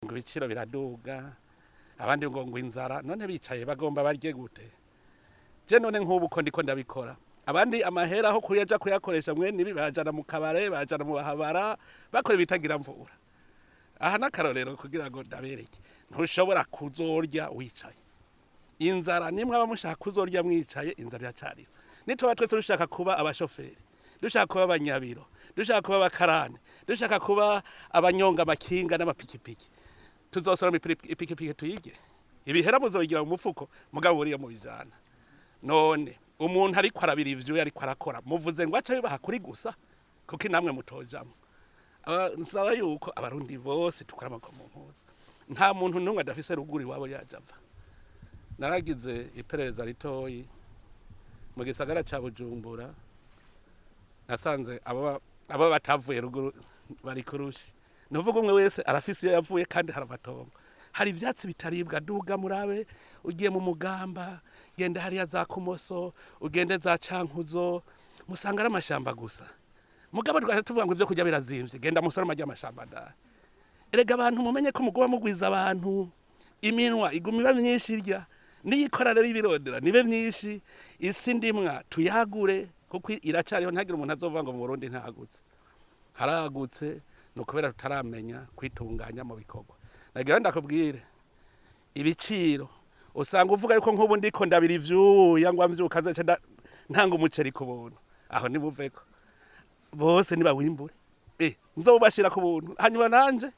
Ngo ibiciro biraduga, abandi ngo inzara. None bicaye bagomba barye gute? Je none nk'ubu ko ndiko ndabikora, abandi amahera aho kuyaja kuyakoresha mwene ibi bayajana mu kabare, bayajana mu bahabara, bakora ibitagira mvura. Aha n'akarorero kugira ngo ndabereke, ntushobora kuzorya wicaye. Inzara nimwe aba mushaka kuzorya mwicaye, inzara iracariho. Nituba twese dushaka kuba abashoferi, dushaka kuba abanyabiro, dushaka kuba abakarani, dushaka kuba abanyonga amakinga n'amapikipiki, tuzosoroma ipikipiki tuyige, ibihera muzobigira mu mufuko, mugabo buriyo mubijana. None umuntu ariko arabira ivyo ariko arakora, muvuze ngo aca bibaha kuri gusa, kuko inamwe mutojamwo. Nsaba yuko Abarundi bose tukora amaboko mu mpuzu. Nta muntu n'umwe adafise ruguru iwabo yaja ava. Naragize iperereza ritoyi mu gisagara ca Bujumbura, nasanze abo batavuye ruguru bari kurushi. Nuvuga umwe wese arafise iyo yavuye, kandi hari amatongo, hari ivyatsi bitaribwa. Duga murabe, ugiye mu Mugamba, genda hariya za Kumoso, ugende za Cankuzo, musanga ari amashamba gusa. Mugabo twaje tuvuga ngo ivyo kurya birazimvye. Genda musoroma arya amashamba ndari. Erega abantu, mumenye ko muguma mugwiza abantu, iminwa iguma iba myinshi irya, niyikora rero ibirondera nibe myinshi. Isi ndimwa tuyagure, kuko iracariho. Ntagire umuntu azovuga ngo mu Burundi ntagutse. Haragutse, ni ukubera tutaramenya kwitunganya mu bikorwa. Nagira ndakubwire, ibiciro usanga uvuga yuko nk'ubu ndiko ndabira ivyuya ngo amvyuka nzoce ntanga umuceri ku buntu, aho nibuveko bose nibawimbure, nzobashira ku buntu. Hanyuma nanje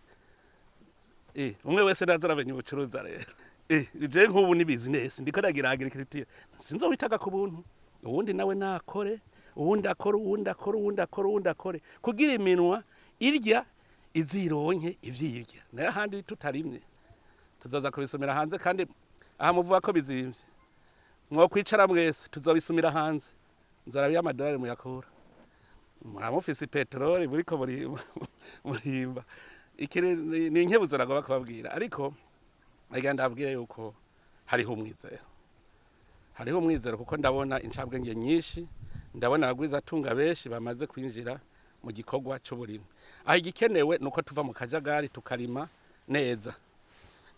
umwe wese naza aramenya ubucuruza rero. Je nk'ubu ni business ndiko ndagira agriculture, sinzowitaga ku buntu. Uwundi nawe nakore, uwundi akore, uwundi akore, uwundi akore, uwundi akore, kugira iminwa irya izironke ivyirya. Nayo ahandi tutarimye tuzoza kubisumira hanze. Kandi aha muvuga ko bizimvye, mwokwicara mwese tuzobisumira hanze. Nzora amadolari muyakura, muramufise peteroli muriko muri murimba. Iki ni inkebuzo nagomba kubabwira, ariko nagira ndababwire yuko hariho umwizero, hariho umwizero, kuko ndabona incabwenge nyinshi, ndabona abagwizatunga benshi bamaze kwinjira mu gikorwa c'uburimyi. Aho igikenewe nuko tuva mu kajagari tukarima neza.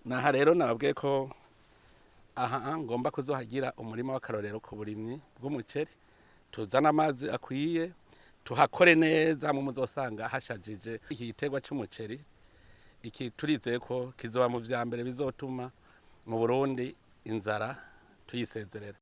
Naha rero nababwiye ko aha ngomba kuzohagira umurima w'akarorero ku burimyi bw'umuceri. Tuzane amazi akwiye, tuhakore neza, mu muzosanga hashajije. Iki giterwa c'umuceri iki turizeye ko kizoba mu vya mbere bizotuma mu Burundi inzara tuyisezerera.